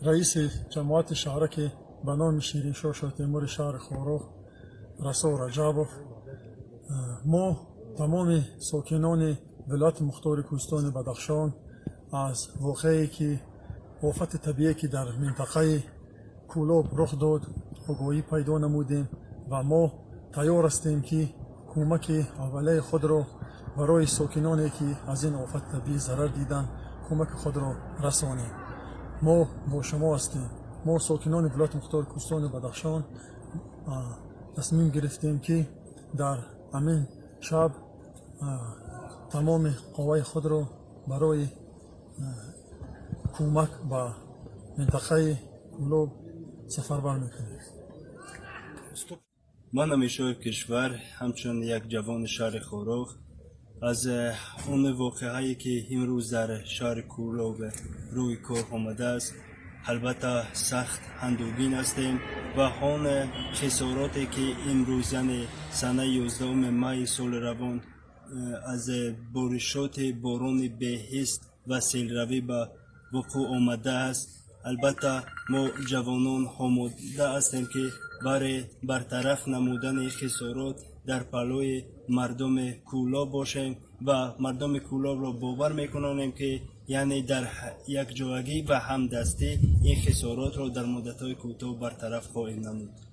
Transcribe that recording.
Раиси ҷамоати шаҳраки ба номи Шириншоҳ Шоҳтемури шаҳри Хоруғ Расул Раҷабов, мо тамоми сокинони вилояти мухтори кӯҳистони Бадахшон аз воқеае, ки офати табиие, ки дар минтақаи Кӯлоб рух дод, огоҳӣ пайдо намудем ва мо тайёр ҳастем, ки кӯмаки аввалияи худро барои сокиноне, ки аз ин офати табиӣ зарар диданд, кӯмаки худро расонем. Мо бо шумо ҳастем. Мо, сокинони вилояти мухтори кӯҳистони Бадахшон, тасмим гирифтем, ки дар ҳамин шаб тамоми қувваи худро барои кӯмак ба минтақаи Кӯлоб сафарбар мекунем. Ман, Амиршоҳи кишвар, ҳамчун як ҷавони шаҳри Хоруғ, аз он воқеае, ки имрӯз дар шаҳри Кӯлоб рӯи кор омадааст, албатта, сахт андӯҳгин ҳастем ва он хисороте, ки имрӯз, яъне санаи 11 майи соли равон, аз боришоти борони беҳист ва селравӣ ба вуқӯъ омадааст, албатта, мо ҷавонон омода ҳастем, ки барои бартараф намудани хисорот дар паҳлӯи мардуми Кӯлоб бошем ва мардуми Кӯлобро бовар мекунонем, ки яъне дар якҷоягӣ ва ҳамдастӣ ин хисоротро дар муддатҳои кӯтоҳ бартараф хоҳем намуд.